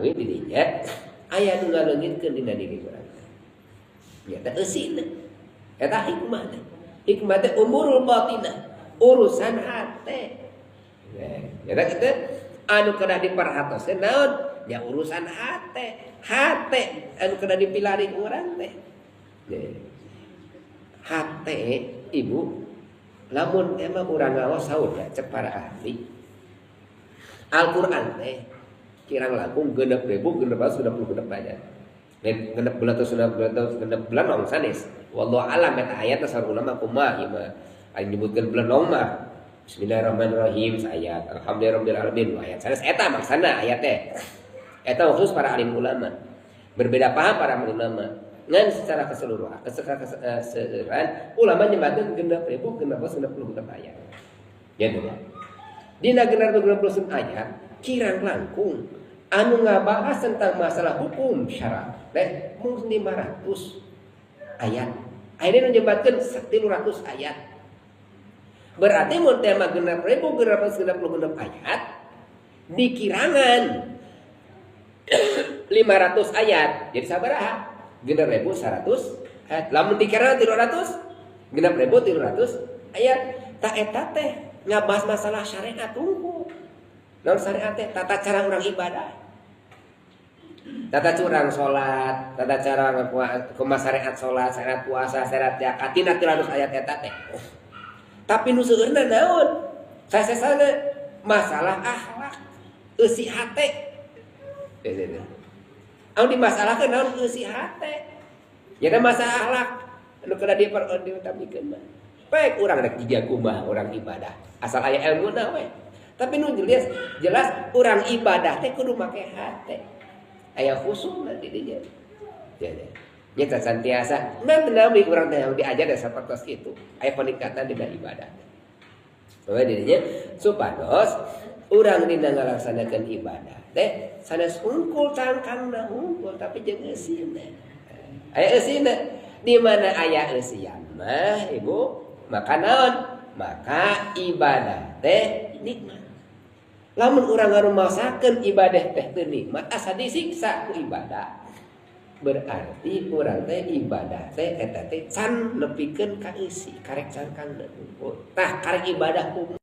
Matawi didinya aya nu ngaleungitkeun dina diri urang. Nyata eusina. Eta hikmah teh. Hikmah teh umurul batinah, urusan hate. Ya, kita anu kedah diperhatoskeun naon? Ya urusan hate. Hate anu kedah dipilari urang teh. Hate, Ibu, lamun emang urang ngaos saur ya cek para ahli. Al-Qur'an teh kirang langkung 6666 ayat. Dan genep bulan atau sudah bulan atau genep bulan nong sanes. Wallahu alam eta ayat saur ulama kumaha ieu mah. Aya nyebutkeun bulan nong mah. Bismillahirrahmanirrahim ayat Alhamdulillahirabbil alamin ayat sanes eta maksana ayat teh. Eta khusus para alim ulama. Berbeda paham para ulama. Ngan secara keseluruhan ulama nyebatkeun 6666 ayat. Gitu ya. Dina 666 ayat kirang langkung anu ngabahas tentang masalah hukum syarak teh mung 500 ayat. Ayeuna nu nyebatkeun 300 ayat. Berarti mun tema 6666 ayat dikirangan 500 ayat. Jadi sabaraha? 6100 ayat. Lamun dikirangan 300, 6300 ayat. Tak eta teh ngabahas masalah syariat tunggu. Naon syariat teh? Tata cara orang ibadah. Tata cara salat, tata cara kumaha syariat salat, syariat puasa, syariat zakat, tina 300 ayat eta teh. Tapi nu seueurna naon? Sasesana masalah akhlak, eusi hate. Anu dimasalahkeun naon eusi hate. Jadi masalah akhlak anu kedah diutamikeun mah. Baik urang rek jiga kumaha urang ibadah, asal aya ilmuna we. Tapi nu jelas jelas urang ibadah teh kudu make hate. Aya khusyukna di dinya. Jadi nya santiasa nah nabi urang teh diajar da sapertos kitu. Aya peningkatan dina ibadah. Bahwa dirinya supados urang dina ngalaksanakeun ibadah teh sanes hungkul cangkangna hungkul tapi jeung eusina. Aya eusina. Di mana aya eusian mah, Ibu, maka naon? Maka ibadah teh nikmat. Lamun urang ngarumasakeun ibadah teh teu nikmat asa disiksa ku ibadah. Berarti urang teh ibadah teh eta teh can nepikeun ka eusi, karek cangkangna hungkul. Tah karek ibadah kumaha?